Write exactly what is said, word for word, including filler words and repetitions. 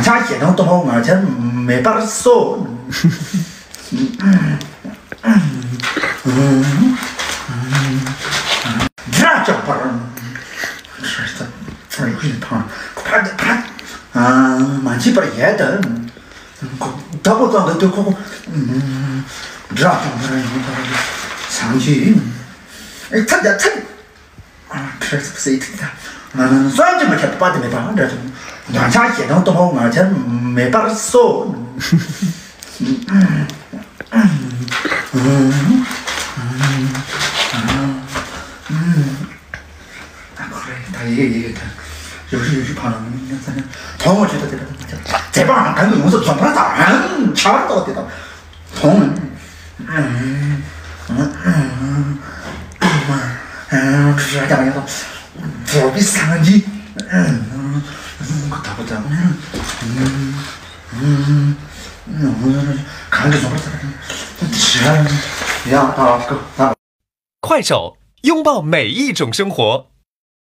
ཆ་ཞེ་སྡང་གཏི་མུག་ང་རྒྱལ་མེད་པར་གསོ། དགྲ་བཅོམ་པར། ཕར་ཕར་ཕར་མ་མཆིས་པར་ཡལ་ཏེ། བདག་པོ་ཙམ་དུ་ཁོ་ཁོ། དགྲ་བཅོམ་པར་ཡང་དག་སངས་རྒྱས། ཨེ་ཚ་རྒྱ་ཚ། ཁྲག་སེ་ཐིག་ཐ། ང་ན་ན་བསམ་གྱིས་མི་ཁྱབ་པ་དཔག་ཏུ་མེད་པ་འདྲ་བྱུང་། འདོད་ཆགས་ཞེ་སྡང་གཏི་མུག་ང་རྒྱལ་མེད་པར་གསོ། ད་ཁོ་རེ་ད་ཡེ་ཡེ་ད་ཡོ་ཤི་ཡོ་ཤི་ཕ་ལ་མི་ཉན་ས་ནི་དོང་བ་ཆུ་ད་དེ་ད་དེ་ད་དེ་པ་གང་གི་ཡོངས་སུ་འཛོམས་པར་ད་ཧང་ཆ་བར་ཏོ་དེ་ད་དོང་། ར་ཀྱང་ཡོད་དོ། འགྲོ་བའི་སངས་རྒྱས། ད་པོ་ད། གང་གི་འཛོམས་པར་ད་ད་ཡ་ད་ད། 快手，拥抱每一种生活。